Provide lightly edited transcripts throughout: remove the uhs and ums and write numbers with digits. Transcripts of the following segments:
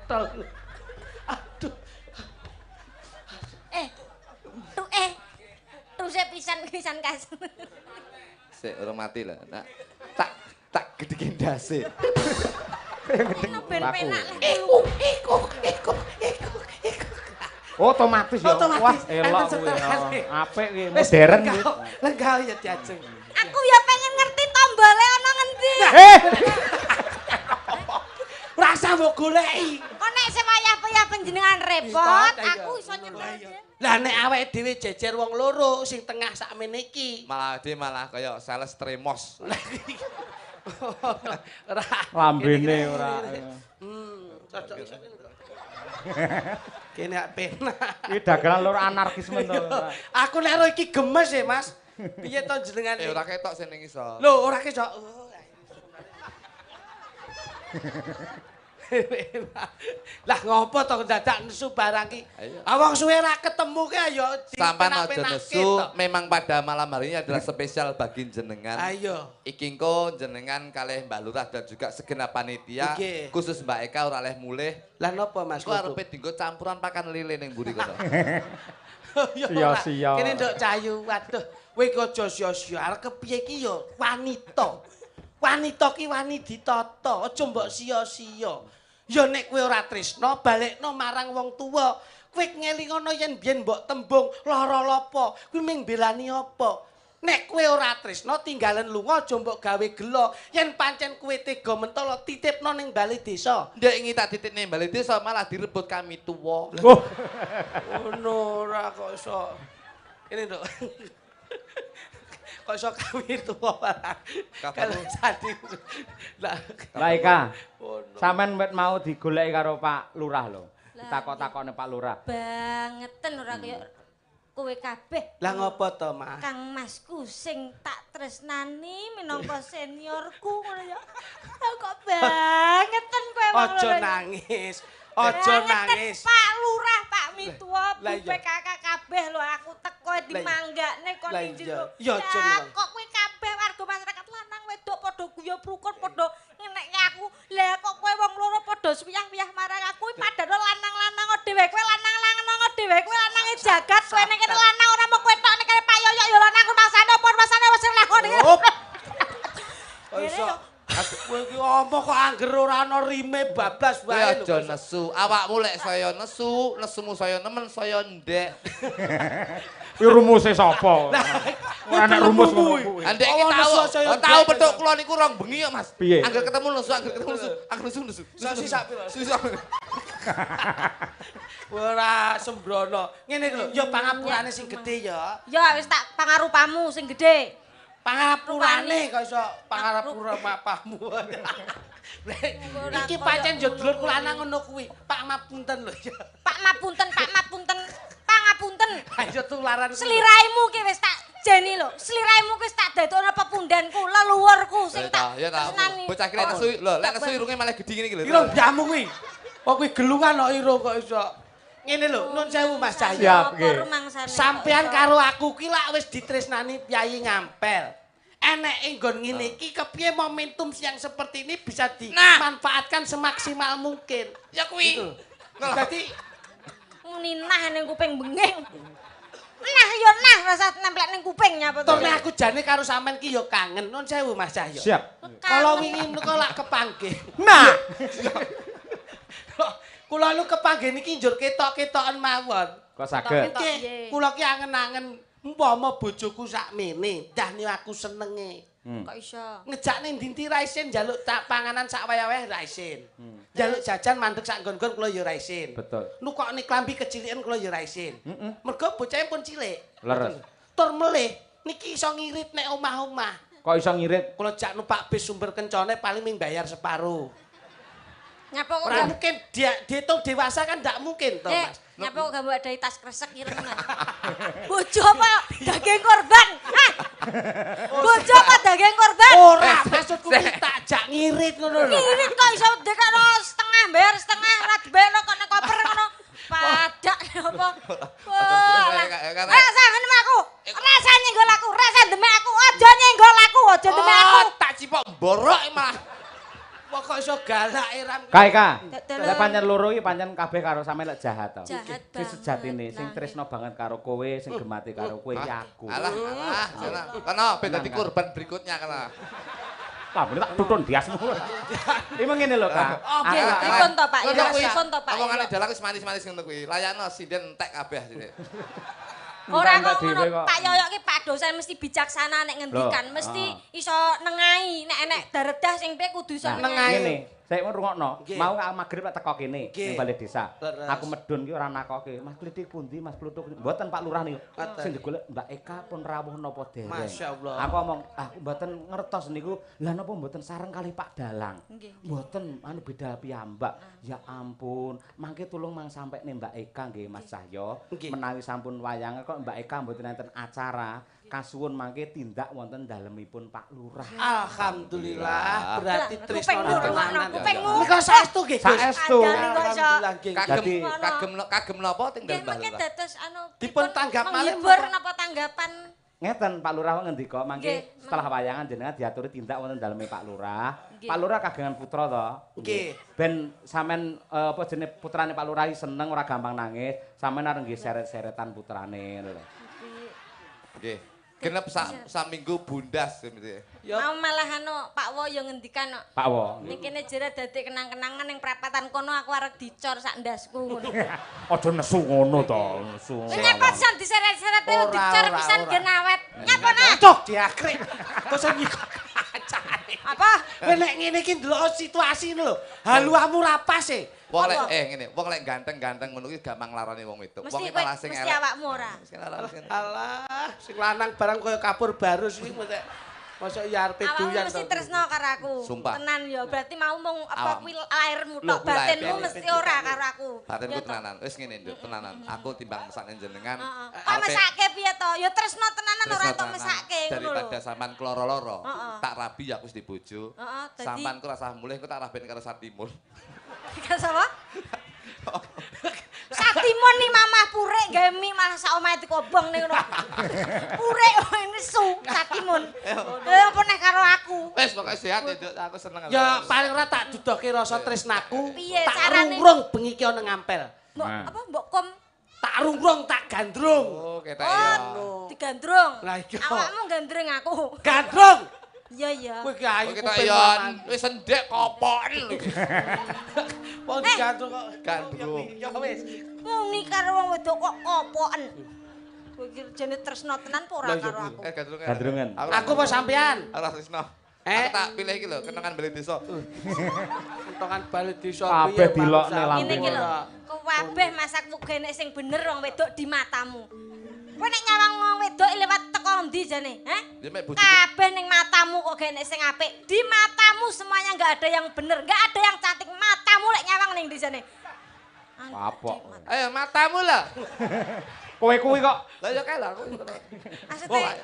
Protol. Aduh. Eh. Tuh eh. Tuse pisan-pisan kas. Sik urung mati lah. Nah, tak tak gedhekin ndase. Ben penak lah. Iku iku iku iku iku. Otomatis ya. Otomatis. Wah, elok Enten kuwi. setelane. Apik kuwi, Wis, modern kuwi. Lenggah ya diajeng. Aku ya pengen ngerti tombole ana ngendi. Eh, Ora usah mbok goleki. Kok nek sewayah-wayah panjenengan repot, aku iso nyetel. Lah nek awake dhewe jejer wong loro sing tengah sakmene iki. Malah dia malah kaya sales tremos. Ora. Lambene ora. Cocok iso kene kok. Kene ak penak. Iki dagelan loro anarkisme to. Aku nek ro iki gemes ya, Mas. Piye to jenengan? Eh ora ketok sing ning iso. Lho, ora ketok. Oh, lah ngopo to dadak nesu barang ki? Ayo. Ah wong suwe ra ketemu ki ayo Sampan aja dipenak-penakke nesu, to. memang pada malam hari ini adalah spesial bagi jenengan. Ayo. Iki engko jenengan kalih Mbak Lurah dan juga segenap panitia, Nggih. khusus Mbak Eka ora oleh mulih. Lah napa Mas? Engko arepe dienggo campuran pakan lele ning mburi kono. Ya ora. Sia-sia. Kene nduk Cayu, waduh. Kowe iki aja sia-sia. Arep kepiye iki ya wanita. Wanita ki wani ditata, aja mbok sia-sia. Ya nek kowe ora tresna, balekno marang wong tuwa. Kowe ngelingono yen biyen mbok tembung lara lapa, kuwi mung belani apa? Nek kowe ora tresna tinggalen lunga aja mbok gawe gela. Yen pancen kowe tega mentala titipno ning bale desa. Ndek ingi tak titipne bali desa malah direbut kami tuwa. Oh, Ngono ora kok iso. Ini nduk. Kok iso kami tuwa barang. Kabarmu? Kalau jadi. Lah Lah Eka, ngono. sampean wet mau digoleki karo Pak Lurah lho. Lah, Ditakok-takokne Pak Lurah. Bangeten ora kaya kowe kabeh. Lah ngopo to, Mas? Kang Masku sing tak tresnani minangka seniorku ngono ya. Lah kok bangeten kowe wong Aja loro iki. nangis. Aja Bangeten, nangis. Pak Lurah, Pak Mitua, Bu Lah iya. PKK kabeh lho aku teko dimanggakne kon Lah ning iya. jero. Ya aja Lah, nangis. kok kowe kabeh warga masyarakat lanang wedok padha guyub rukun padha ngenekke aku. Lah kok kowe wong loro padha suwiyah-wiyah marang aku padahal lanang-lanang dhewe kowe lanang-lanang dhewe kowe lanange jagat kowe ning kene lanang ora mung kowe tok ning kene Pak Yoyo ya lanang rumangsane apa rumangsane wis lakon iki. Hop. Kok iso. Kowe iki omong kok angger ora ana rime bablas Kowe wae lho. aja nesu, awakmu lek saya nesu, nesumu saya nemen, saya ndek. Kuwi rumuse sapa? Ora nek rumus ngono kuwi. Andek iki Oh, tau. nesu saya Oh, tau ndek. petuk kula niku rong bengi kok, Mas. Piye? Angger ketemu nesu, angger ketemu nesu, angger nesu nesu. Sosis sak piro? Susah. Ora sembrono. Ngene iki lho, ya pangapurane sing gedhe ya. Ya wis tak pangarupamu sing gedhe. Pangapurane kok iso pangarapura mapamu. Iki pancen yo dulurku lanang ngono kuwi. Pak mapunten lho ya. Pak mapunten, Pak mapunten, pangapunten. Ayo tularan. Sliraimu ki wis tak jeni lho. Sliraimu ki wis tak dadekno pepundanku, leluhurku sing tak Ya ta. tresnani. Bocah ki lek nesu, lho, lek nesu irunge malah gedhi ngene iki lho. Irung jamu kuwi. Kok kuwi gelungan kok irung kok iso. Ngene lho, nun sewu Mas Cahyo. Siap, Apa nggih. rumangsane kok Sampean iso? karo aku ki lak wis ditresnani Kyai Ngampel. Enek nggon ngene iki kepiye momentum yang seperti ini bisa dimanfaatkan semaksimal mungkin. Ya kuwi. Gitu. Dadi muni nah ning kuping benging. Nah ya nah rasa nemplek ning kuping nyapa to. Tur nek aku jane karo sampean ki ya kangen. Nun sewu Mas Cahyo. Siap. Kala wingi menika lak kepanggih. Nah, Kula lu kepanggih niki njur ketok-ketoken mawon. kok saged? Ketok. Nggih, Nggih. kula ki angen-angen umpama bojoku sakmene, ndahne aku senenge. Kok iso? Ngejakne ndi-ndi ra isin njaluk tak panganan sak wayah-wayah ra isin. Njaluk jajan mandek sak nggon-nggon kula ya ra isin. Betul. Nukokne klambi kecilikan kula ya ra isin. Mergo bocahe pun cilik. Leres. Tur melih niki iso ngirit nek omah-omah. Kok iso ngirit? Kula jak numpak bis Sumber Kencane paling ming bayar separo. Nyapa kok Ora gak- mungkin dia dihitung dewasa kan ndak mungkin toh, Eh, Mas. nyapa kok gak mbok adai tas kresek ireng ngono. Bojo apa daging korban? Hah? Bojo apa daging korban? Ora, maksudku ki tak jak ngirit ngono lho. Ngirit kok iso dekakno setengah bayar setengah ora dibayarno kok nek koper ngono. Padak apa? Wah. Rasa ngene aku. Rasa nyenggol aku, rasa demek aku. Aja nyenggol aku, aja demek aku. Oh, tak cipok borok malah. Kok iso galak e Ram. Kae ka. Dalem. Lek pancen loro iki pancen kabeh karo sampean lek jahat to. Jahat Sing sejatine sing banget. tresno banget karo kowe, sing gemati karo kowe iki aku. Alah, alah, alah. Kono ben dadi korban berikutnya kono. Lambene tak tutun diasmu. Iki ngene lho, Kak. Nggih, Aku pripun to Pak? Ngono Ya, kuwi. pripun to Pak? Omongane dalang wis manis-manis ngono kuwi. Layakno sinden entek kabeh sini. Ora Entek kok dhewe ngono, kok. Pak Yoyok ki Pak dosen mesti bijaksana nek ngendikan, Loh, mesti ah. iso nengahi nek enek daredah sing piye kudu iso Nah, nengahi. ngene, saya mau rungokno, Nggih. mau aku magrib lek teko kene Nggih. ning balai desa. Leres. Aku medun ki ora nakoke. Mas Klitik pundi, Mas Plutuk? Mboten Pak Lurah niku. Ngoten. Sing digolek Mbak Eka pun rawuh napa dereng. Masya Allah. Aku ngomong, aku mboten ngertos niku. Lah napa mboten sareng kali Pak Dalang? Nggih. Mboten, anu beda piyambak. Ya ampun, mangke tulung mang sampekne Mbak Eka nggih Mas Cahyo. Nggih. Menawi sampun wayange kok Mbak Eka mboten enten acara, kasuwun mangke tindak wonten dalemipun Pak Lurah. Alhamdulillah, berarti Lah, tresno kupingmu rungokno, tenanan. kupingmu. Nika saestu nggih, Gus. Saestu. Kandhane kok iso. Alhamdulillah nggih. Kagem Dadi- kagem kagem napa teng Nggih, dalem Mbah mangke Lurah? dados anu Dipun tanggap malih menghibur napa? napa tanggapan? Ngeten Pak Lurah ngendika mangke Nggih, setelah wayangan jenengan diaturi tindak wonten daleme Pak Lurah. Nggih. Pak Lurah kagungan putra to. Nggih. Ben sampean apa jenenge putrane Pak Lurah iki seneng ora gampang nangis, sampean arep nggih seret-seretan putrane ngono lho. Nggih. Genep sak saminggu bundas mesti. Ya. Mau malah anu Pak Wo ya ngendikan kok. Pak Wo. Ning kene jere dadi kenang-kenangan ning prapatan kono aku arep dicor sak ndasku ngono. Aja nesu ngono to, nesu. Lha nyapa pisan diseret-seret Ora, dicor ora, pisan ora. gen awet. Nyapa nak? Cok diakrik. Kok sing nyikok kacane. Apa? Kowe nek ngene iki ndelok situasi lho. Haluamu ra pas e. Wong lek Apa? ngene, wong lek ganteng-ganteng ngono kuwi gampang larani wong wedok. Mesti Wong kowe malah sing mesti elek. awakmu ora. Sing larani sing Alah, sing lanang barang kaya kapur barus kuwi mesti mosok ya arepe Awakmu doyan. mesti to. tresno karo aku. Sumpah. Tenan ya, berarti mau mung apa Awakmu. kuwi lahirmu Lho, tok, kuwi lahir, batinmu lahir. mesti ora karo aku. Batinku Ya toh? tenanan. Wis ngene, Nduk, tenanan. Aku timbang mesakne jenengan. Heeh. Kok mesake piye to? Ya tresno tenanan ora tresno entuk tenanan. mesake ngono lho. Daripada sampean kloro-loro, Heeh. tak rabi aku wis dibojo. Heeh, dadi- Sampean ku rasah mulih ku tak raben karo Satimun. Kan sapa? Satimun nih mamah purek gawe mie malah sak omahe dikobong ning ngono. Purek nesu Satimun. Lha apa neh karo aku? Wis pokoke sehat ya, Nduk. Aku seneng. Ya paling ora tak dudohke rasa tresnaku. Piye Tak carane? rungrung bengi ki ana ngampel. Mbok Nah. apa mbok kom? Tak rungrung tak gandrung. Oh, ketek ya. Oh, digandrung. Lah iya. Awakmu gandrung aku. Gandrung. Iya iya. Kowe ki ayu Kok ketek kuping ya maman. wis endek kopoken lho. Wong digandrung kok. Gandrung. Ya wis. Muni karo wong wedok kok kopoken. Kowe iki jane tresno tenan apa ora Lah iya karo kuwi. aku? Eh gandrungan. Gandrungan. Aku apa sampean? Aku ora tresno. Eh? Aku tak pilih iki lho, kenangan bali desa. Kentongan bali desa Kabeh piye, dilokne bangsa? lambene. Ngene iki lho. Kabeh masakmu genek sing bener wong wedok di matamu. Kowe nek nyawang wong wedok lewat teko ndi jane, hah? Ya mek bojoku. Kabeh ning matamu kok genek sing apik. Di matamu semuanya nggak ada yang bener, nggak ada yang cantik. Matamu lek nyawang ning ndi jane? Kapok. Ayo matamu lah. Kowe kuwi kok Lah ya kae lah aku. Maksudnya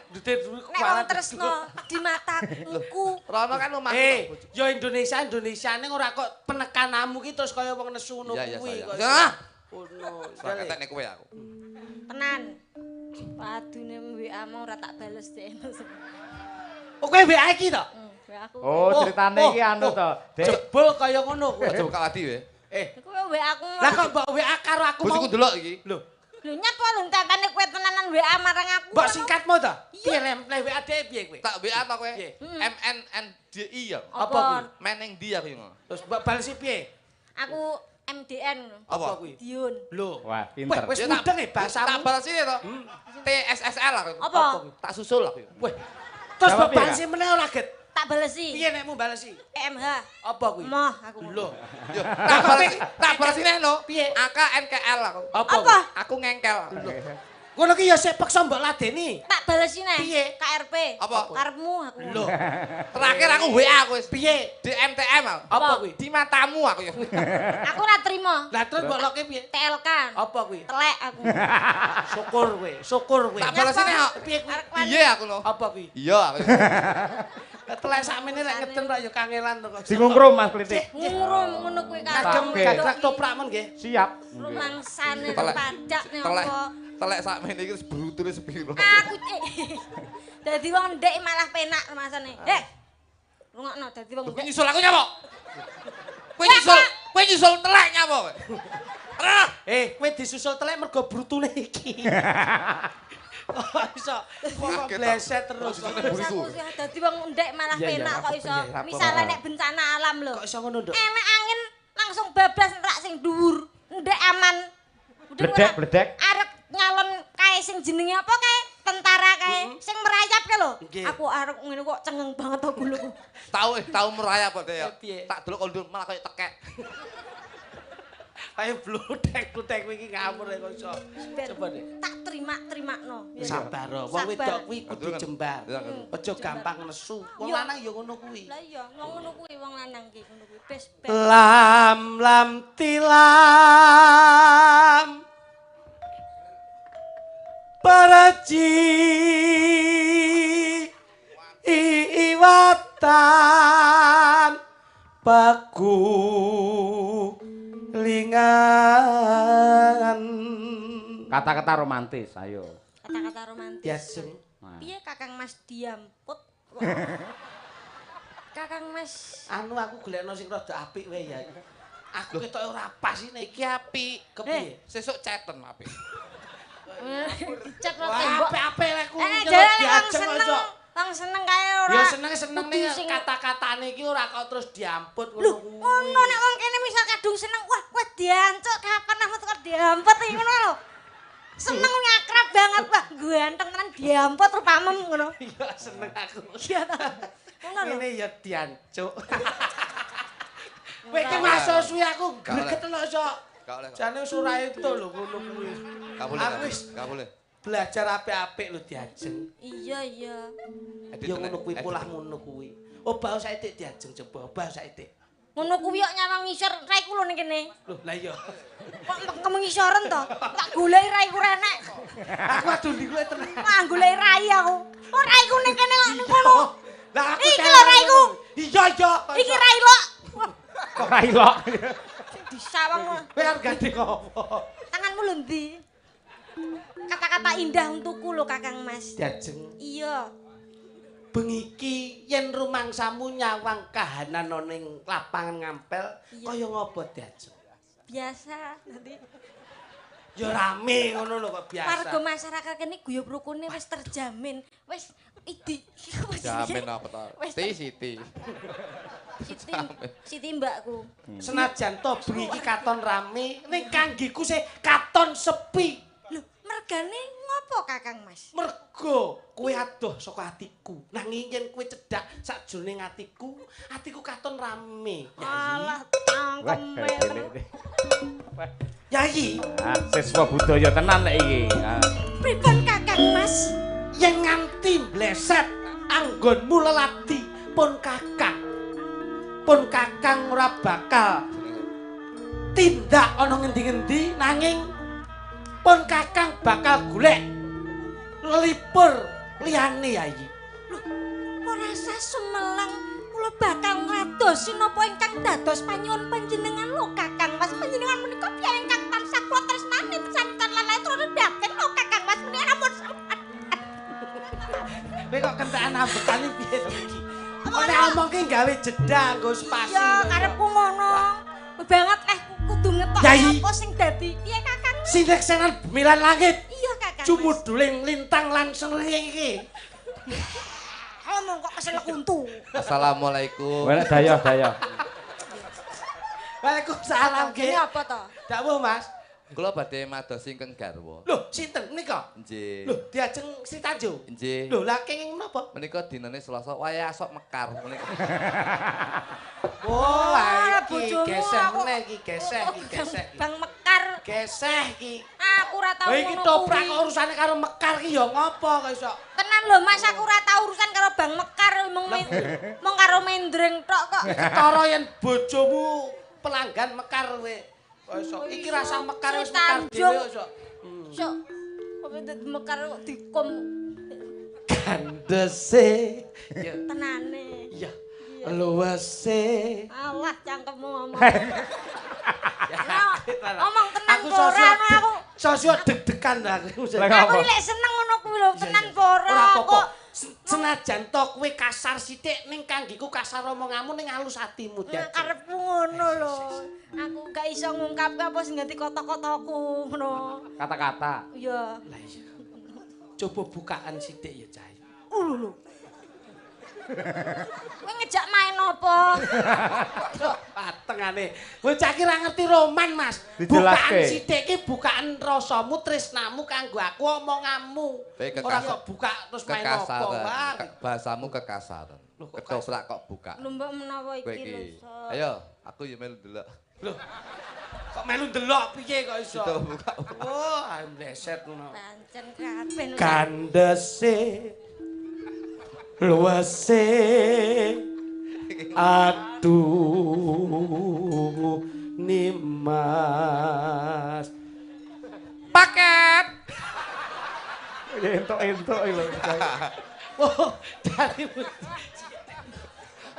nek wong tresno di mataku. Rono kan omahku. Eh, ya Indonesia Indonesia ning ora kok penekananmu ki terus kaya wong nesu ngono Iya, iya, kuwi sayang. kok. Ah! Ngono. Ora ketek nek kowe aku. Tenan. Padune WA mau ora tak bales deh. Oh, kowe WA iki to? WA aku. Oh, ceritane iki anu to. Dek, Jebul kaya ngono kowe. Aja buka wadi we. Eh, Kowe WA aku. lah kok mbok WA karo aku mau. Bojoku delok iki. Lho, Lho nyapa lho tantane kowe tenanan WA marang aku. mbok singkatmu to? Piye lem le WA dhek piye kowe? Tak WA ta kowe? Piye? M N N D I ya. Apa kuwi? Meneng ndi aku ngono. Terus mbok balesi piye? Aku MDN ngono. Apa? kuwi? Diun. Lho. Wah, pinter. Weh, wis Ya, tak- mudeng e bahasamu. Tak balesi to. T S S L aku. Apa? Tak susul aku. Weh. Terus Jawab mbok piye, balesi meneh ora get. Tak balesi. Piye nek mu balesi? EMH. Apa kuwi? Moh aku. Lho. Yo, tak balesi, tak balesi neh no. Piye? A K N K L aku. Apa? Apa? kuwi? Aku ngengkel. Ngono ki ya sik peksa mbok ladeni. Tak balesi neh. Piye? KRP. Apa? Karepmu aku. Lho, Terakhir aku WA aku wis. piye? D M T M aku. Apa kuwi? Di matamu aku ya. Aku ora trimo. Lah terus mbok loke piye? TLK. Apa kuwi? Telek aku. Syukur kowe, syukur kowe. Tak balesi neh kok. Piye kuwi? Arep wani. Iya aku no. Apa kuwi? Iya aku. Telek sakmene lek ngeden rak ya kangelan to kok. Dingungrum Mas Klitik. Ngurum ngono kuwi karo. Kagem Oke. gagrak toprak men nggih. Siap. Rumangsane Telek. pajak nih Telek. apa. Telek sakmene iki wis brutule sepiro. Aku dadi wong ndek malah penak rumasane. Heh. Rungokno dadi wong Lho, kowe ndek. nyusul aku nyapa? Kowe nyusul. Kowe nyusul telek nyapa kowe? Kowe disusul telek mergo brutune iki. Kok iso kok bleset terus. Aku dadi wong ndek malah penak kok iso. Misale nek bencana alam lho. Kok iso ngono, Nduk? Enek angin langsung bablas rak sing dhuwur. Ndek aman. Bledek, bledek. Arep nyalon kae sing jenenge apa kae? Tentara kae sing merayap kae lho. Aku arep ngene kok cengeng banget to guluku. Tau merayap kok ya. Tak delok kok malah koyo tekek. Ayo bludek-bludek kowe iki ngawur kok iso. Coba deh. Tak terima-terimakno. Sabar, wong wedok kuwi kudu jembar. Aja gampang nesu. Wong lanang ya ngono kuwi. Lah iya, wong ngono kuwi wong lanang ki ngono kuwi. Bes. Lam lam tilam. Paraji iwatan paku lingan. Kata-kata romantis, ayo. Kata-kata romantis. Yes. Piye Kakang Mas diamput? Kakang Mas. Anu aku golekno sing rada apik wae ya. Aku ketoke ora pas iki apik. Kepiye? Sesuk ceten apik. Dicet ora tembok. Apik-apik lek ku diajeng aja. Wong seneng kae ora. Ya seneng-seneng kata-katane iki ora kok terus diamput ngono kuwi. Ngono nek wong kene misal kadung seneng, wah kowe diancuk kapan aku kok diamput iki ngono lho. Seneng akrab banget, wah ganteng tenan diamput rupamem ngono. Iya seneng aku. Iya ta. Ngono lho. Ngene ya diancuk. Kowe iki masuk suwi aku greget lho sok. Jane wis ora itu lho ngono kuwi. Gak boleh. Gak boleh. Belajar apik-apik lho diajeng. Iya, iya. Ya ngono kuwi polah ngono kuwi. Obah saithik diajeng coba, obah saithik. Ngono kuwi kok nyawang ngisor raiku lho ning kene. Lho, lah iya. Kok ngisoren to? Tak goleki raiku ra enek. Aku aduh niku tenan. Wah, goleki rai aku. Oh, raiku ning kene kok ning kono. Lah aku iki lho raiku. Iya, iya. Iki rai lok. Kok rai lok? Disawang. Kowe arep gandeng apa? Tanganmu lho ndi? Kata-kata indah untukku lho Kakang Mas. Diajeng. Iya. Bengi iki yen rumangsamu nyawang kahanan ana ning lapangan Ngampel kaya ngopo diajeng? Biasa nanti. Ya rame ngono lho kok biasa. Warga masyarakat kene guyub rukune wis terjamin. Wis idi. Jamin apa ta? Siti. Siti. Siti mbakku. Senajan to bengi iki katon rame, ning kanggeku sih katon sepi. Mergane ngopo Kakang Mas? Mergo kowe adoh saka atiku. Nanging yen kowe cedhak sakjroning atiku, atiku katon rame. Alah cangkeme. Yayi. Ah, siswa budaya tenan lek iki. Pripun Kakang Mas? Yen nganti mbleset anggonmu leladi pun Kakang. Pun Kakang ora bakal tindak ana ngendi-ngendi nanging pun Kakang bakal golek lelipur liyane Yayi. Lho, ora sah sumelang kula bakal ngladosi napa ingkang dados panyuwun panjenengan lho Kakang Mas. Panjenengan menika piyambak ingkang tansah kula tresnani santen lan turun batin lho Kakang Mas menika ampun sampeyan. Kowe kok kentekan ambekane piye to iki? Nek omong ki gawe jeda nggo spasi. Iya, karepku ngono. Banget leh kudu ngetok apa sing dadi. Piye Kakang? Sineksenan bumi lan langit. Iya Kakang. Jumuduling lintang lan srengenge iki. Ngomong kok kesel kuntu. Assalamualaikum. Wah, dayah, dayah. Waalaikumsalam nggih. Ini apa to? Dawuh, Mas. Kula badhe madosi ingkang garwa. Lho, sinten menika? Nggih. Lho, diajeng Sri Tanjung. Nggih. Lho, lah kenging menapa? Menika dinane Selasa, wayah asok mekar menika. Oh, iki geseh meneh iki, geseh iki, geseh. Bang mekar. Geseh iki. Aku ora tau ngono. Iki toprak kok urusane karo mekar ki ya ngopo kok iso? Tenan lho Mas, aku ora tau urusan karo Bang Mekar, mung karo mendreng tok kok. Ketara yen bojomu pelanggan mekar kowe. Kok iso? Iki rasa mekar wis mekar dhewe kok iso. Sok. Kok mekar kok dikom. Gandese. Tenane. Iya. Luwese. Alah cangkemmu ngomong. Ngomong tenan aku ora aku. Sosio deg-degan aku. Aku lek seneng ngono kuwi lho, tenan ora kok. Senajan to kowe kasar sithik ning kanggeku kasar omonganmu ning alus atimu Nah, Diajeng. karepku ngono lho. Aku gak iso ngungkapke apa sing dadi kata-kataku ngono. Kata-kata. Iya. Lah iya. Coba bukaan sithik ya, Cah. Lho lho. Kowe ngejak main apa? Patengane. Bocah ki ra ngerti roman, Mas. Dijelaske. Bukaan sithik ki bukaan rasamu, tresnamu kanggo aku omonganmu. Ora kok buka terus main apa. Wah. Bahasamu kekasaran. Ketoprak kok buka. Lho mbok menawa iki lho. Ayo, aku ya melu ndelok. Lho. Kok melu ndelok piye kok iso? Buka. Wah, mleset ngono. Pancen kabeh. Kandese luwese aduh nimas paket ya entuk-entuk lho. Oh, dari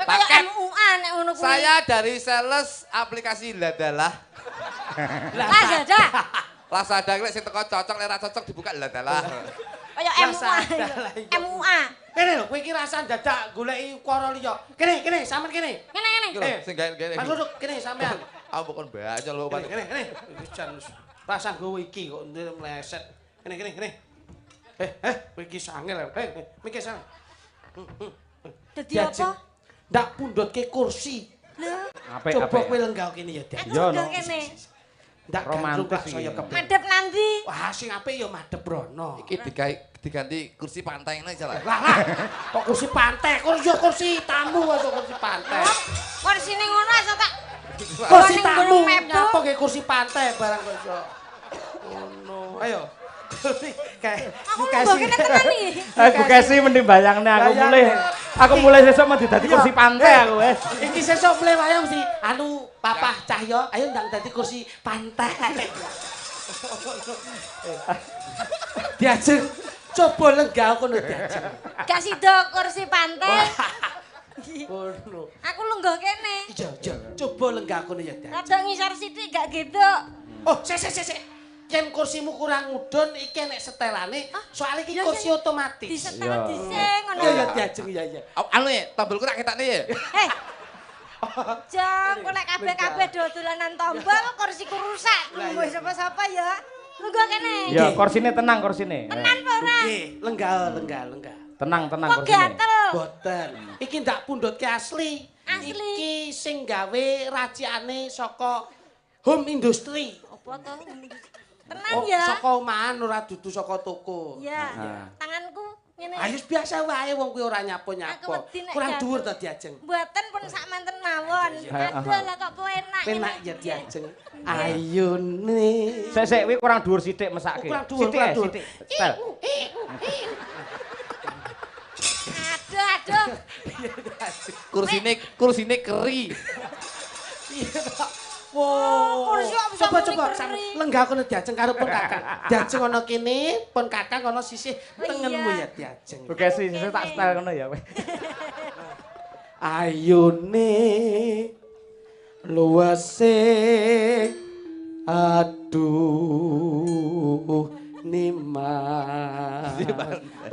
paket MUA nek ngono kuwi. Saya dari sales aplikasi Ladalah. Lazada. Lazada lek sing teko cocok lek ra cocok dibuka Ladalah. Kaya MUA. MUA. Kene lho, kowe iki rasah dadak goleki ukara liya. Kene, kene, sampean kene. Kene, kene. Sing gawe-gawe. Mas Luduk, kene sampean. Aku kon banyol lho, Pak. Kene, kene. Iki jan rasah nggawa iki kok mleset. Kene, kene, kene. Kowe iki sangel. Mikir sana. Dadi apa? Ndak pundhutke kursi. Lho. Coba kowe lenggah kene ya, Dak. Iya, no. Ndak romantis saya kepengin. Madhep nanti. Wah, sing apik ya madhep rono. Iki diganti kursi pantai ngene aja lah. Lah lah. Kok kursi pantai? Kursi yo kursi tamu kok kursi pantai. Kursine ngono aja tak. Kursi tamu. Nyapa ge kursi pantai barang kok iso. Ngono. Ayo. Kursi kae Bu Kesi. Bu Kesi mending bayangne aku mulih. Aku mulih sesuk mau dadi kursi pantai aku wis. Iki sesuk mulih wayang mesti anu Papah Cahyo, ayo ndang dadi kursi pantai. Diajeng coba lenggah kono diajeng. Gak sida kursi pantai. Ngono. Aku lenggah kene. Iya, iya. Coba lenggah kono ya, Diajeng. Rada ngisor sithik gak gitu. Oh, sik sik sik. Yen kursimu kurang mudhun iki nek setelane, soalnya iki kursi otomatis. Disetel dhisik ngono. Iya, ya diajeng iya iya. Anu ya, tombolku tak ketane ya. Heh. Jang, kok lek kabeh-kabeh do dolanan tombol kursiku rusak. Lungguh sapa-sapa ya. Lungguh kene. Ya, kursine tenang kursine. Tenan apa ora? Nggih, lenggah, lenggah, lenggah. Tenang, tenang kursine. Kok gatel? Boten. Iki ndak pundhutke asli. Asli. Iki sing gawe racikane saka home industry. Apa to? Tenang ya. Saka omahan ora dudu saka toko. Iya. Tanganku ngene. Ayo biasa wae wong kuwi ora nyapo-nyapo. Kurang dhuwur to diajeng. Mboten pun sak manten mawon. Aduh lah kok penak. Penak ya diajeng. Ayune. Sik sik kuwi kurang dhuwur sithik mesake. Kurang dhuwur, kurang dhuwur. Sithik. Aduh aduh. Kursine keri. Iya to. Wow. Coba coba lenggah kono diajeng karo pun kakang. Diajeng ana kene, pun kakang ana sisih tengenmu ya diajeng. Bu Kesi sisih tak setel ngono ya kowe. Ayune luwese aduh nimas.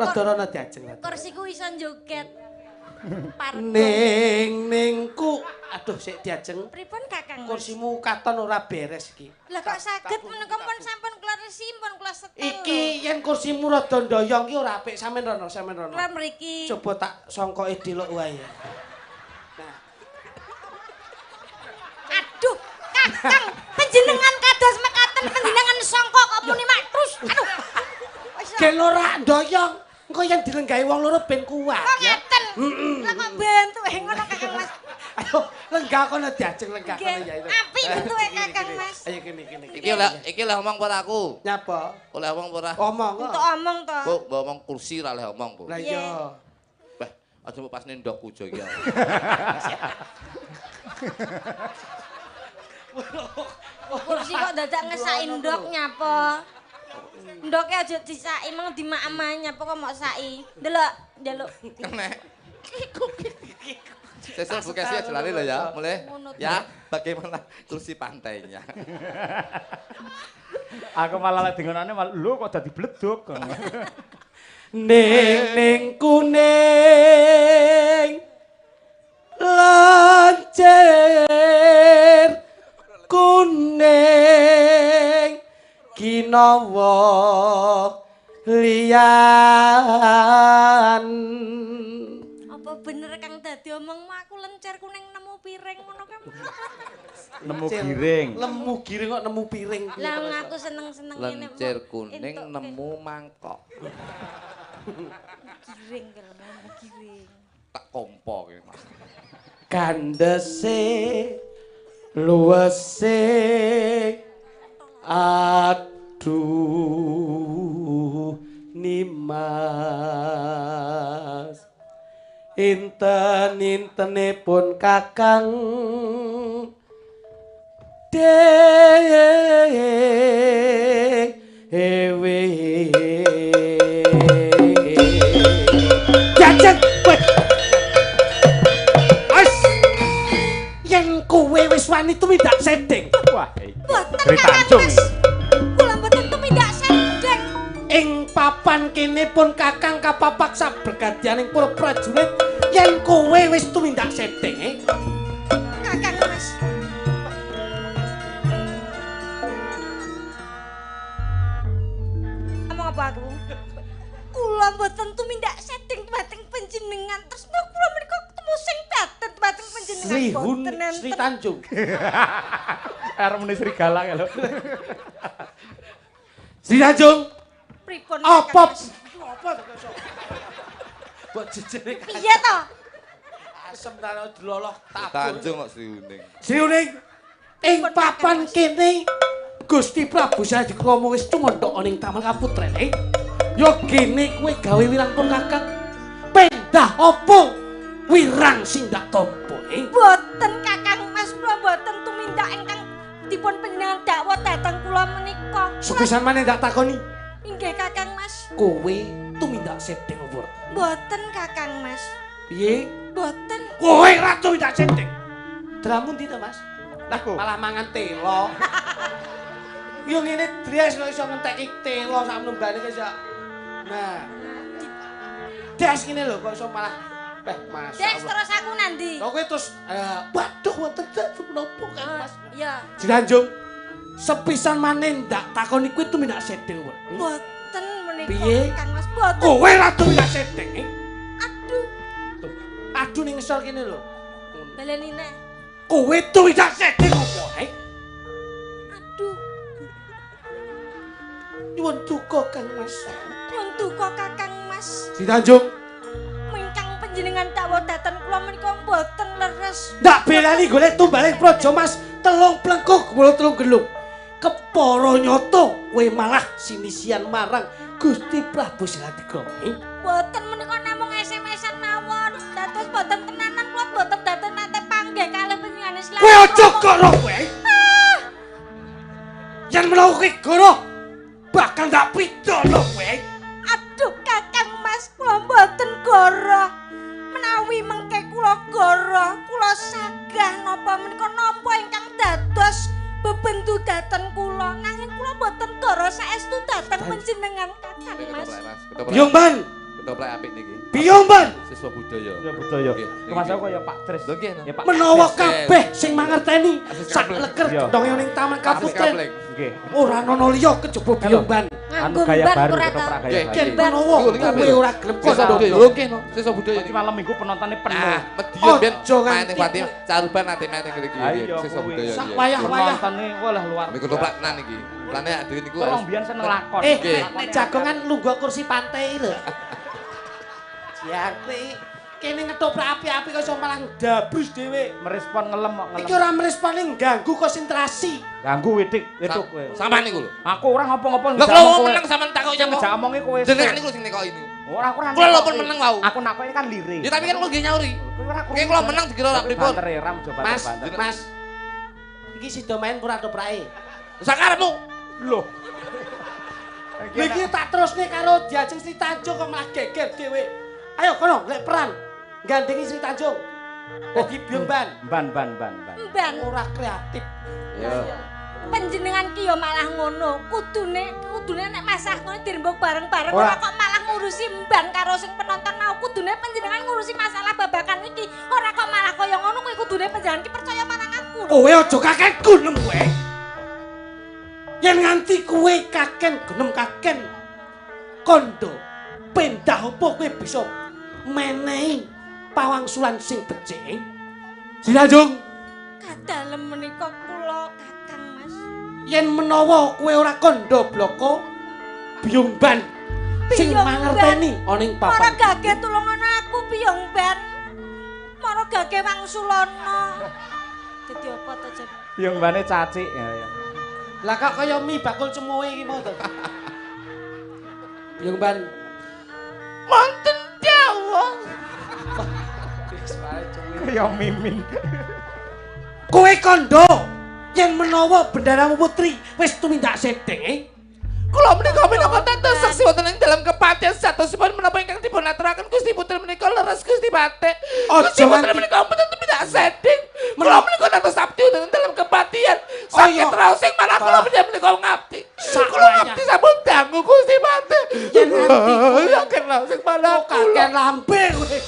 Rada rono diajeng. Kursiku iso joget. Ning ningku aduh sik diajeng. Pripun Kakang? Kursimu katon ora beres iki. Lah kok saged menika pun sampun kula resi pun kula setel. Iki yen kursimu rada ndoyong ki ora apik sampean rono, sampean rono. Kula mriki. Coba tak songkoke diluk wae. Nah. Aduh, Kakang, panjenengan kados mekaten panjenengan songkok kok muni mak terus. Aduh. Gen ora ndoyong. Engko yen dilenggahi wong loro ben kuat. Kok ngeten? Lah kok bentuke ngono Kakang Mas. Ayo lenggah kono diajeng lenggah kono ya. Apik bentuke Kakang Mas. Ayo kene kene. Iki leh omong ora aku. Nyapa? Oleh omong ora? Omong. Untuk omong to. Bu, mbok omong kursi ora leh omong, Bu. Lah iya. Bah, aja mbok pasne ndok kujo iki. Kursi kok dadak ngesaki ndok nyapa? Ndoke aja disaki meng dimaem nyapa kok mok saki. Ndelok, njaluk. Nek. Sesuk Bu Kesi aja lali lho ya, mulai. Ya, bagaimana kursi pantainya? Aku malah lek dingonane malah lho kok dadi bleduk. Ning ning kuning lancer kuning kinawa liyan. Apa bener kang dadi omongmu aku lencer kuning nemu piring ngono kan? Nemu giring. Lemu giring kok nemu piring. Lah aku seneng-seneng ngene. Lencer kuning nemu mangkok. Giring kalau nemu giring. Tak kompo ki Mas. Kandese luwese aduh nimas inten-intenipun kakang dewe jajan as yen kowe wis wani tumindak sedeng. Wah, boten Kakang Mas. Kula mboten tumindak sedeng. Ing papan kene pun kakang kapapak sabergadianing para prajurit yen kowe wis tumindak sedeng. Kakang Mas. Omong apa aku? Kula mboten tumindak sedeng dumateng panjenengan. Terus kula menika ketemu sing baten dumateng panjenengan. Sri Hun, Sri Tanjung. Arep muni serigala lho. Sri Tanjung. Pripun? Apa? Apa to kok? Mbok jejere. Piye to? Asem ta diloloh tabur. Tanjung kok Sri Huning. Sri Huning ing papan kene Gusti Prabu Sadikrama wis tumandhaka ning Taman Kaputren. Yo gene kowe gawe wirang pun kakang. Pendah apa wirang sing ndak tampa? Mboten Kakang Mas, kula mboten tumindak ingkang dipun panjenengan dakwa dhateng kula menika. Sepisan maneh ndak takoni. Inggih Kakang Mas. Kowe tumindak sedeng apa ora? Mboten Kakang Mas. Piye? Mboten. Kowe ora tumindak sedeng. Dramu ndi to, Mas? Lah malah mangan telo. Yo ngene dres kok iso ngenteki telo sak mlembane kok iso. Nah. Des ngene lho kok iso malah Mas. Des terus aku nandi. Lha kowe terus waduh wonten menapa Kang Mas? Iya. Dilanjung. Sepisan maneh ndak takoni kuwi tumindak sedeng wae. Mboten menika Kang Mas, mboten. Kowe ra tumindak sedeng. Aduh. Tuh, aduh ning ngesor kene lho. Baleni neh. Kowe tumindak sedeng apa, Aduh. Nyuwun duka Kang Mas. Nyuwun duka Kakang Mas. Ditanjung. Mingkang panjenengan dakwa dhateng kula menika mboten leres. Ndak belani golek tumbaling praja Mas, telung plengkuk wolu telung gelung. Kepara nyata kowe malah sinisian marang Gusti Prabu Siladikrama. Mboten menika namung SMS-an mawon. Dados mboten tenanan kula mboten dados nate panggih kalih panjenengane Siladikrama. Kowe aja goro kowe. Yen menawa kowe goro bakal ndak pidana kowe. Aduh Kakang Mas, kula mboten goro. Menawi mengke kula goro, kula sagah napa menika nampa ingkang dados bebendu dhateng kula. Nanging kula mboten goro saestu dhateng panjenengan Kakang Mas. Biyung Ban. Ketoprak apik niki. Biyung Ban. Siswa budaya. Ya budaya. Mas aku kaya Pak Tris. Ya Pak. Menawa kabeh sing mangerteni sak leker gendonge ning Taman Kaputren. Nggih. Ora ana liya kejaba Biyung Ban. Anu gaya baru ketoprak gaya baru. Menawa kowe ora gelem siswa budaya. Lho nggih no, siswa budaya. Iki malam minggu penontonnya penuh. Mediun ben main ning Fatimah, caruban nate main ning mriki siswa budaya. Sak wayah-wayah. Penontone walah luar. Niku ketoprak tenan iki. Plane dhewe niku. Wong biyen seneng lakon. Nek jagongan lungguh kursi pantai lho. Jangkrik. Kene ngetoprak api-api kok iso malah ndabrus dhewe. Merespon ngelem kok ngelem. Iki ora merespon ganggu konsentrasi. Ganggu widik, wedok kowe. Sampean niku lho. Aku ora ngopo-ngopo. Lha kula meneng sampean takok nyapa? Jak omongi kowe. Jenengan niku sing nekoki niku. Ora aku ora. Kula pun meneng wau. Aku nakoki kan lirik. Ya tapi kan kula nggih nyauri. Nggih kula meneng dikira ora pripun. Banter ram coba Mas, Mas. Iki sida main ora toprake. Sakarepmu. Lho. Iki tak terusne karo Diajeng Sri Tanjung kok malah geger dhewe. Ayo kono lek peran. Gandengi Sri Tanjung. Dadi Biyung Ban. Ban ban ban ban. Ban ora kreatif. Ya. Panjenengan ki ya malah ngono. Kudune nek masalah ngono dirembug bareng-bareng ora kok malah ngurusi mban karo sing penonton mau kudune panjenengan ngurusi masalah babakan iki. Ora kok malah kaya ngono kuwi kudune panjenengan ki percaya marang aku. Kowe aja kaken gunem kowe. Yen nganti kowe kaken gunem kaken kondo pendah apa kowe bisa menehi pawangsulan sing becik. Sinanjung kadalem menika kula Kakang Mas. Yen menawa kowe ora kandha bloko Biyung Ban sing mangerteni ana ing papan. Ora gage tulungan aku Biyung Ban. Mara gage wangsulana. Dadi apa to jan? Biyung Bane cacik ya ya. Lah kok kaya mie bakul cemoe iki mau to. Biyung Ban. Wonten dawuh. Kaya mimin. Kowe kandha yen menawa bendaramu putri wis tumindak sedeng. Kula menika minangka dados saksi wonten ing dalem kepatihan satosipun menapa ingkang dipun aturaken Gusti Putri menika leres Gusti Patih. Gusti Putri menika mboten tumindak sedeng. Kula menika dados abdi wonten ing dalem kepatihan. Saged raos ing marang kula menika ngabdi. Kula ngabdi sampun dangu Gusti Patih. Yen nganti saged raos ing marang kula. Kaken lambe kowe.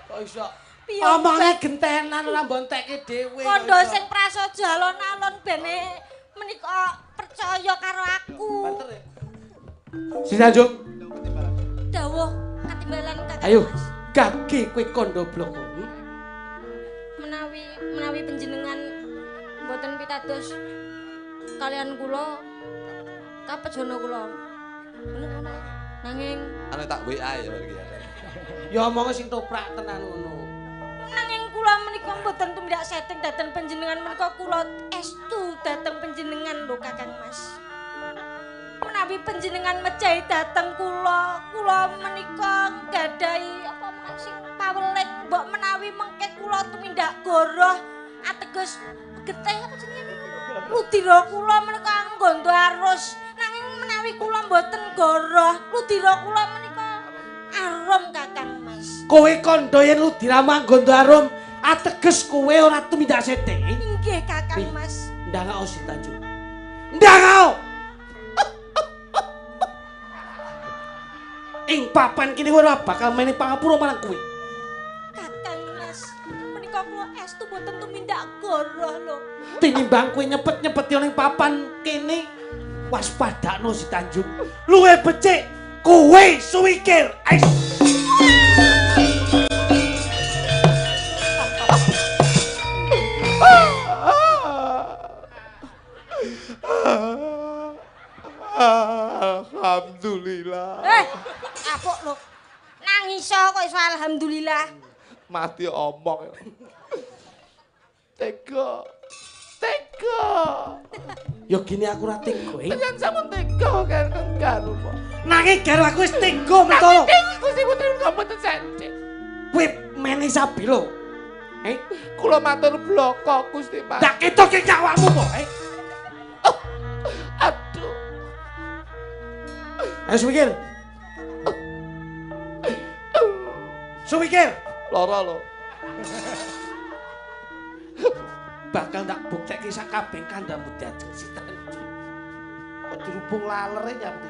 Kok iso omonge gentenan ora mbontekke dhewe. Kandha sing prasaja alon-alon bene menika percaya karo aku. Sinanjung. Dawuh katimbalan Kakang. Ayo, gage kowe kandha bloko. Menawi menawi panjenengan mboten pitados kalian kula kapejana kula. Nanging anu tak WA ya iki. Ya omonge sing toprak tenan ngono. Nanging kula menika mboten tumindak setting dhateng panjenengan menika kula estu dhateng panjenengan lho Kakang Mas. Menawi panjenengan mejahi dhateng kula, kula menika nggadahi apa sing paweling mbok menawi mengke kula tumindak goroh ateges getih apa jenenge ludira kula menika anggondo arus. Nanging menawi kula mboten goroh, ludira kula menika arum Kakang Mas. Kowe kandha yen ludiramu anggondo arum ateges kowe ora tumindak sedeng. Nggih Kakang Mas. Ndangao Sintanjung. Ndangao. Ing papan kene ora bakal menehi pangapura marang kowe. Kakang Mas, menika kula estu mboten tumindak goroh lho. Tinimbang kowe nyepet-nyepeti ning papan kene waspadakno Sintanjung. Luwe becik kowe suwikir. Alhamdulillah. Apuk lho. Nangis kok iso alhamdulillah. Mati omong. Tega. Tega. Ya gini aku ora tega. Tenan sampun tega kan karo. Nanging karo aku wis tega mentolo. Gusti Putri menika mboten sedeng. Kowe mene sabilo. Kula matur bloko Gusti Pak. Tak ketoke awakmu po, Aduh. Ayo suwikir. Suwikir. Lara lho. Bakal tak buktekke sak kabeh kandhamu diajeng Sintanjung. Kok dirubung lalere nyampe.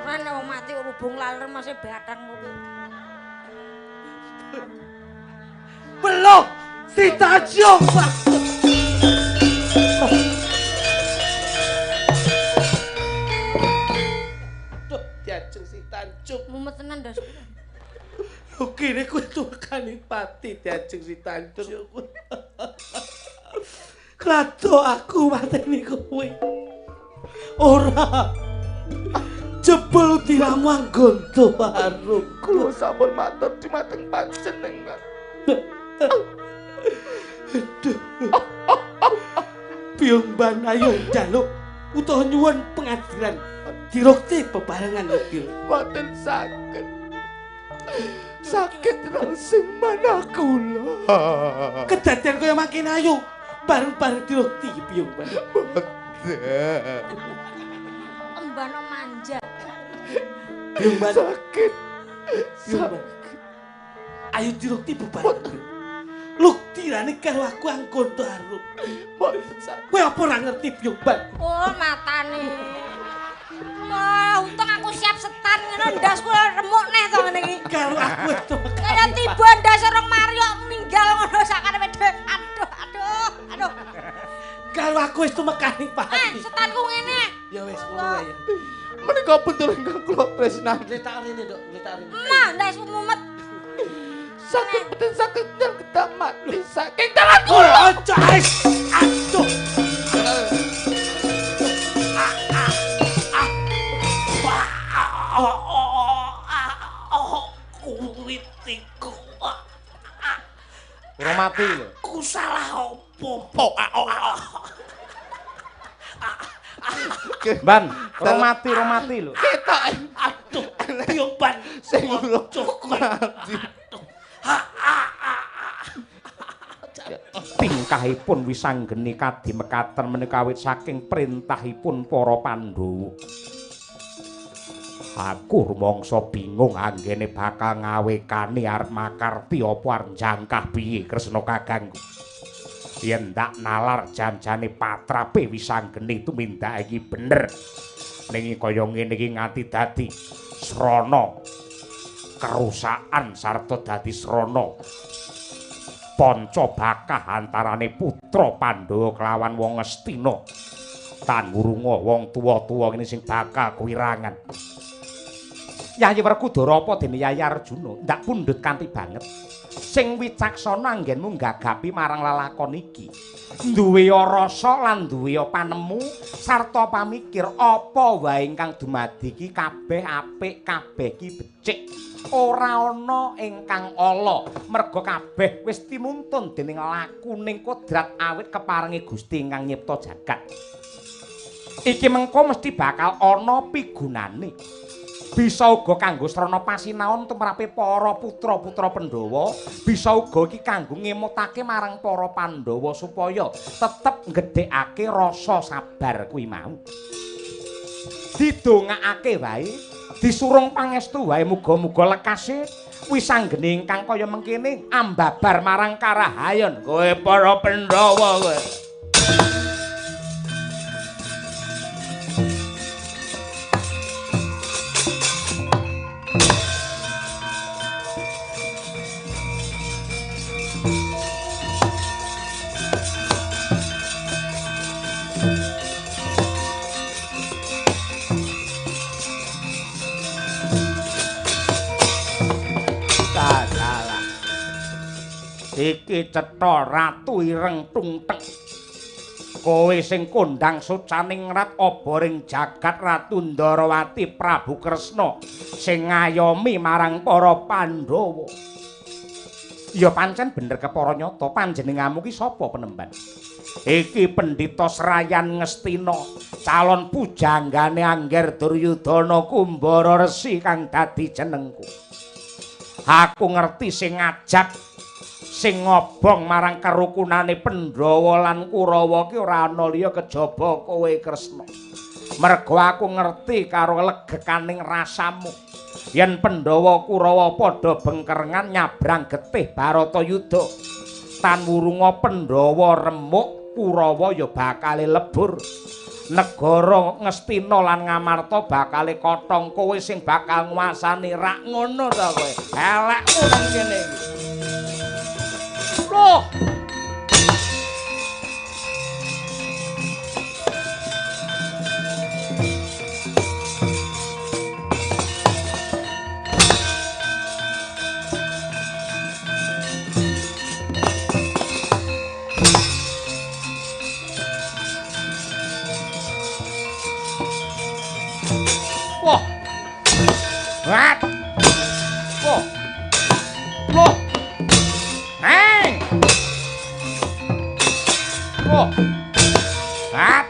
Ora nek wong mati rubung laler masih batang kuwi. Belum Sintanjung. Duh, diajeng Sintanjung. Mumet tenan ndas. Lho kene kowe tukane pati diajeng Sintanjung. Klado aku mateni kowe. Ora. Jebul diramu anggondo arum. Kula sampun matur dumateng panjenengan. Aduh. Biyung Ban ayo njaluk utawa nyuwun pengadilan dirukti bebarengan mobil. Mboten saged. Sakit langsung mana kula. Kedadian kaya makin ayu bareng-bareng dirukti Biyung Ban. Mboten. Embano manja. Biyung Ban sakit. Biyung Ban. Ayo dirukti bebarengan. Luktirane karo aku anggondo arum. Kowe apa ora ngerti Biyung Ban? Oh, matane. Wah, untung aku siap setan ngono ndasku remuk neh to ngene iki. Karo aku itu. Kaya tiba ndas orang mari kok ninggal ngono sakarepe dhewe. Aduh, aduh, aduh. Karo aku wis tumekaning pati. Setanku ngene. Ya wis ngono wae ya. Menika putri ingkang kula tresnani. Gletak rene, Nduk, gletak rene. Mah, ndasku mumet. Sakit beten sakit dan kita mati saking tangan kula. Aja wis. Aduh. Kuwitiku. Ora mati lho. Ku salah opo? Ban, ora mati, ora mati lho. Ketok. Aduh, yo ban sing cukup mati. Tingkahipun wisanggeni kadimekaten menika awit saking perintahipun para Pandhawa. Aku rumangsa bingung anggene bakal ngawekani arep makarti apa arep jangkah piye Kresna kakangku. Yen ndak nalar janjane patrape wisanggeni tumindak iki bener. Ning kaya ngene iki nganti dadi srana kerusakan sarta dadi srana panca bakah antarane putra Pandhawa kelawan wong Ngastina. Tan wurunga wong tuwa-tuwa ngene sing bakal kuwirangan. Yayi Werkudara apa dene Yayi Arjuna ndak pundhut kanthi banget. Sing wicaksana anggenmu nggagapi marang lelakon iki. Duwe rasa lan duwe panemu sarta pamikir apa wae ingkang dumadi iki kabeh apik, kabeh iki becik. Ora ana ingkang ala, merga kabeh wis timuntun dening lakuning kodrat awit keparengi Gusti ingkang nyipta jagat. Iki mengko mesti bakal ana pigunane. Bisa uga kanggo srana pasinaon tumrape para putra-putra Pandhawa, bisa uga iki kanggo ngemutake marang para Pandhawa supaya tetep nggedhekake rasa sabar kuwi mau. Didongakake wae, disurung pangestu wae muga-muga lekase wisanggeni ingkang kaya mengkene ambabar marang karahayon kowe para Pandhawa kowe. Iki cetha ratu ireng tungteng. Kowe sing kondang sucaning rat oboring jagat Ratu Ndarawati Prabu Kresna sing ngayomi marang para Pandhawa. Ya pancen bener kepara nyata panjenenganmu ki sapa penemban? Iki Pendhita Srayan Ngastina, calon pujanggane Angger Duryudana Kumbara Resi kang dadi jenengku. Aku ngerti sing ngajak sing ngobong marang kerukunane Pandhawa lan Kurawa ki ora ana liya kejaba kowe Kresna. Mergo aku ngerti karo legekaning rasamu. Yen Pandhawa Kurawa padha bengkerengan nyabrang getih Baratayuda. Tan wurunga Pandhawa remuk, Kurawa ya bakale lebur. Negara Ngastina lan Ngamarta bakale kotong, kowe sing bakal nguasani rak ngono ta kowe. Elekmu nang kene iki. Loh. Wah. Wat. Wah. Loh. Hei. Oh. Hat.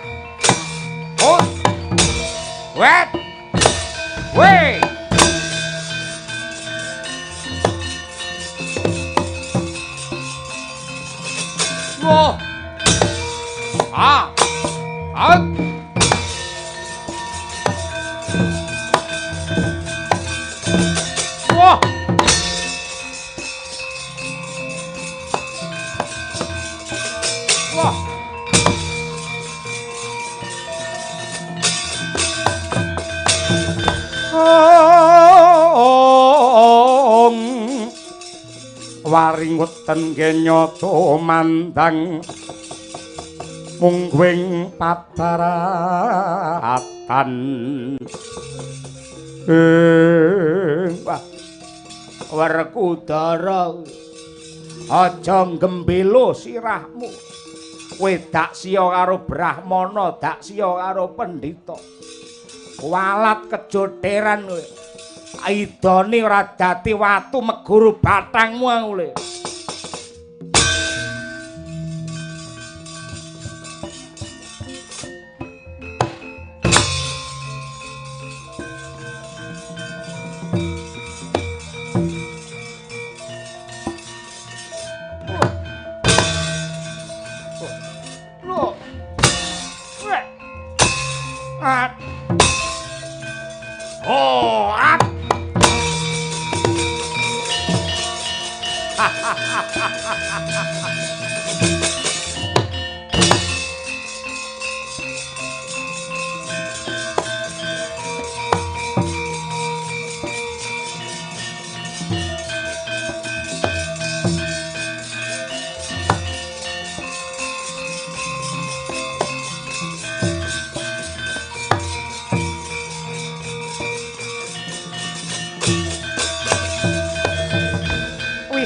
Oh. Wet. Wei. Oh. Ah. Ah. Wah. Wah. Oh. Waring weten genyata mandang mungguing padaratan. Wah, Werkudara, aja nggembelo sirahmu. Kowe dak siya karo brahmana, dak siya karo pendhita. Walat kejotheran kowe. Idone ora dadi watu meguru bathangmu aku le.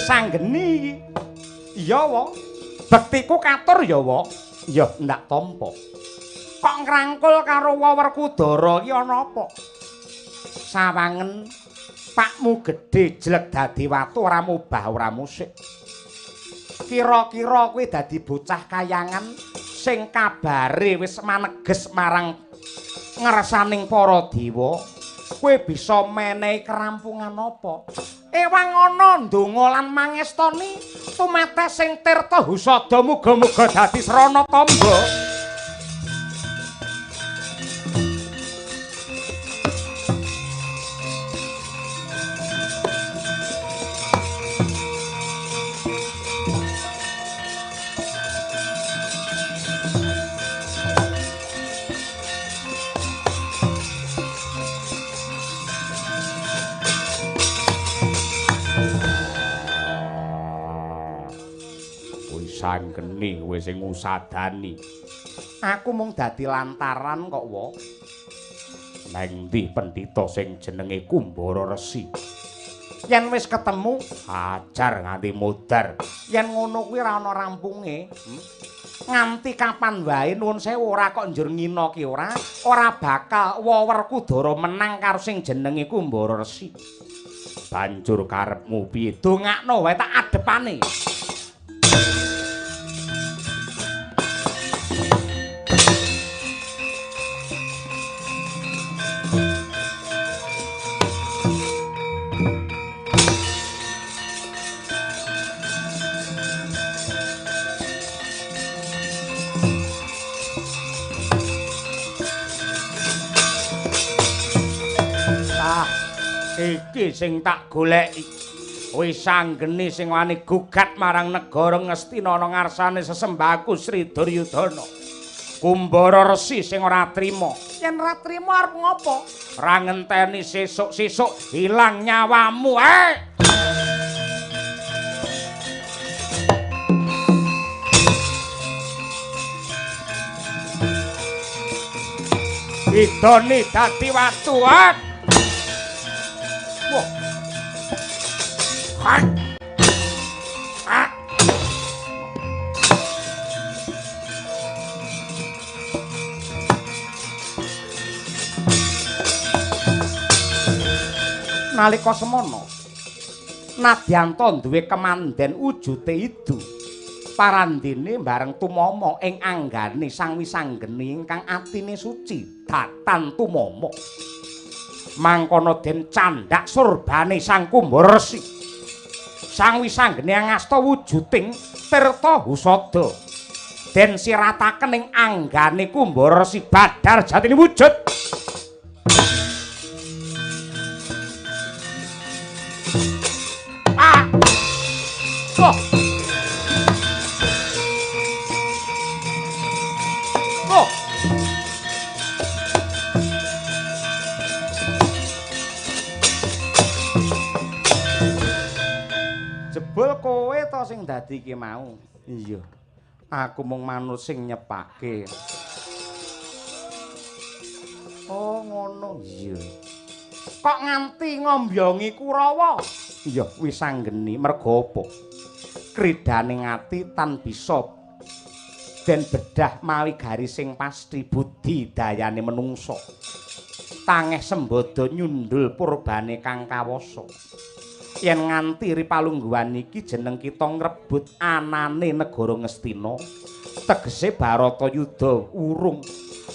Sanggeni iki. Iya, wa. Bektiku katur ya, wa. Ya ndak tampa. Kok ngrangkul karo Werkudara iki ana apa? Sawangen pakmu gedhe jleg dadi watu ora mubah ora musik. Kira-kira kowe dadi bocah kayangan sing kabare wis maneges marang ngersaning para dewa. Kowe bisa menehi kerampungan apa? Ewang ana ndonga lan mangestoni tumetes sing tirta husada muga-muga dadi srana tamba. Sanggeni kowe sing ngusadani. Aku mung dadi lantaran kok, wa. Nang ndi pendhita sing jenenge Kumbara Resi? Yen wis ketemu, ajar nganti modar. Yen ngono kuwi ora ana rampunge. Nganti kapan wae nuwun sewu ora kok njur ngina ki ora, ora bakal Werkudara menang karo sing jenenge Kumbara Resi. Banjur karepmu piye? Dongakno wae tak adepane. Iki sing tak goleki. Wis anggene sing wani gugat marang negara Ngastina ana ngarsane sesembahku Sri Duryudana. Kumbara Resi sing ora trima. Yen ora trima arep ngopo? Ora ngenteni sesuk-sesuk ilang nyawamu. Idone dadi watu. Wah. Nalika semono Nadyanta duwe kemanden wujute idu parandene bareng tumama ing anggane Sang Wisanggeni ingkang atine suci datan tumama. Mangkono den candhak surbane Sang Kumbara Resi. Sang Wisanggeni angasta wujuding tirta husada. Den sirataken ing anggane Kumbara Resi badar jatine wujud. Ah! Oh! Oh! Jebul kowe to sing dadi iki mau? Iya. Aku mung manut sing nyepake. Oh ngono. Iya. Kok nganti ngombyongi Kurawa? Iya, wis anggeni merga apa? Kridane ati tan bisa den bedah mawi garis sing pasti budi dayane menungsa. Tangeh sembada nyundul purbane kang kawasa. Yen nganti ripalungguhan iki jeneng kita ngrebut anane negara Ngastina, tegese Baratayuda urung.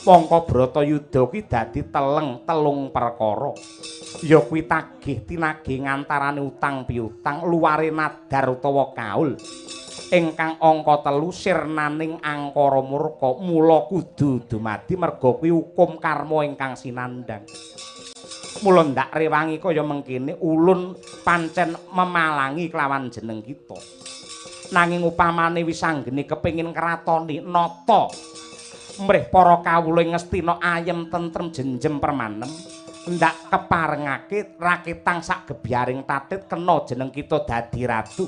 Mongko Bratayuda ki dadi teleng telung perkara. Ya kuwi tagih tinagih ngantarane utang piutang, luware nadar utawa kaul. Ingkang angka 3 sirnaning angkara murka, mula kudu dumadi merga kuwi hukum karma ingkang sinandhang. Mula ndak rewangi kaya mengkene ulun pancen memalangi kelawan jeneng kita. Nanging upamane wis anggene kepengin kratoni nata mrih para kawula ing Ngastina ayem tentrem jenjem permanem, ndak keparengake raketang sak gebyaring tatit kena jeneng kita dadi ratu.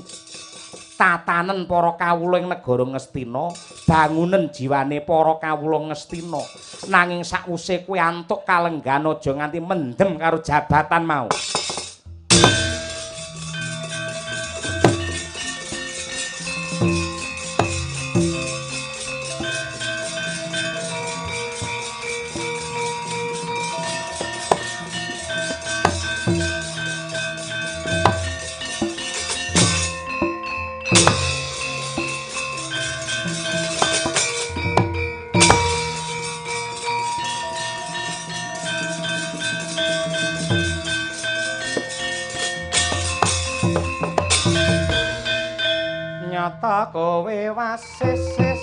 Tatanen para kawula ing negara Ngastina, bangunen jiwane para kawula Ngastina. Nanging sakwise kowe antuk kalenggan aja nganti mendem karo jabatan mau. Nyata kowe wasis-sis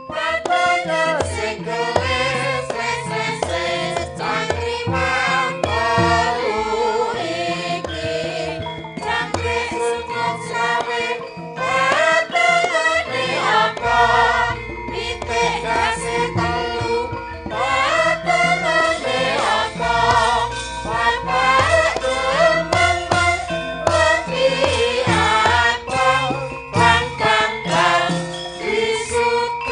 Bathara sing gelis sis cangkriman telu iki cangkrik sukut sawe bathane apa pitik dase telu bathane apa bapak tumeng lambi apa bang bang bang disuduk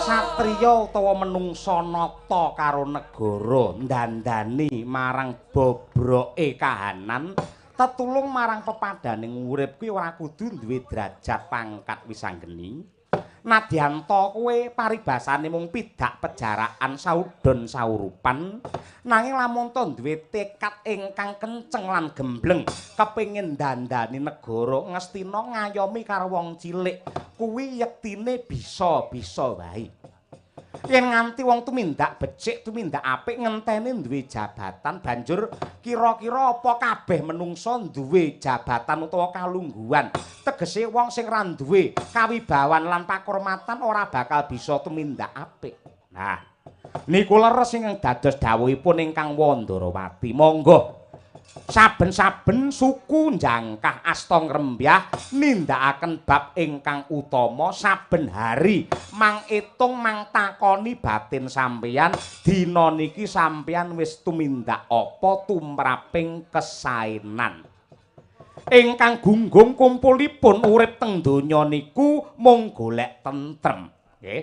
Satriya utawa menungsa nata karo negara ndandani marang bobroke kahanan tetulung marang pepadaning urip kuwi ora kudu duwe derajat pangkat wis anggeni. Nadyanta kowe paribasane mung pidak pejaraan saudon saurupan, nanging lamun ta duwe tekad ingkang kenceng lan gembleng kepengin ndandani negara Ngastina ngayomi karo wong cilik kuwi yektine bisa-bisa wae. Yen nganti wong tumindak becik tumindak apik ngenteni duwe jabatan banjur kira-kira apa kabeh menungsa duwe jabatan utawa kalungguhan, tegese wong sing ra duwe kawibawan lan pakurmatan ora bakal bisa tumindak apik. Nah, niku leres ingkang dados dawuhipun ingkang Wandarawati. Monggo saben-saben suku njangkah asta ngrembyah nindakaken bab ingkang utama saben hari mang etung mang takoni batin sampeyan dina niki sampeyan wis tumindak apa tumraping kesaenan. Ingkang gunggung kumpulipun urip teng donya niku mung golek tentrem. Nggih.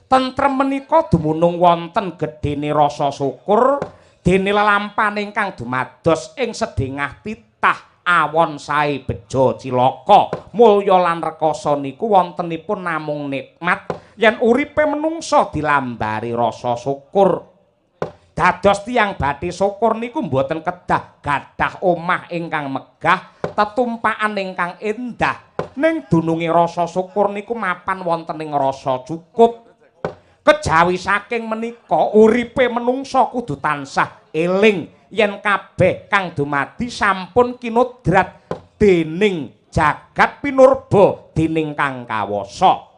Tentrem menika dumunung wonten gedhene rasa syukur dene lelampahan ingkang dumados ing sedengah titah awon sae bejo cilaka mulya lan rekasa niku wontenipun namung nikmat yen uripe menungsa dilambari rasa syukur. Dados tiyang bathi syukur niku mboten kedah gadah omah ingkang megah, tetumpakan ingkang endah, ning dununge rasa syukur niku mapan wonten ing rasa cukup. Kejawi saking menika uripe menungsa kudu tansah eling yen kabeh kang dumadi sampun kinodrat dening jagat pinurba dening kang kawasa.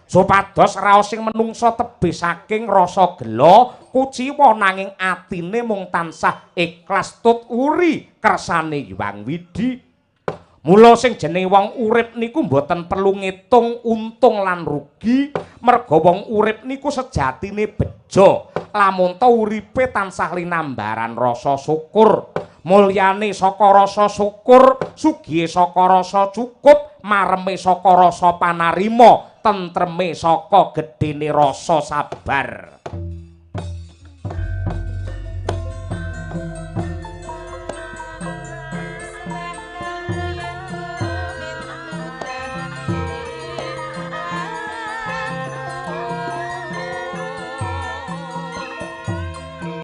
Supados raosing menungsa tebih saking rasa gela kuciwa nanging atine mung tansah ikhlas tut uri kersane Hyang Widhi. Mula sing jenenge wong urip niku mboten perlu ngitung untung lan rugi, merga wong urip niku sejatine bejo. Lamun ta uripe tansah linambaran rasa syukur. Mulyane saka rasa syukur, sugihe saka rasa cukup, mareme saka rasa panarima, tentreme saka gedene rasa sabar.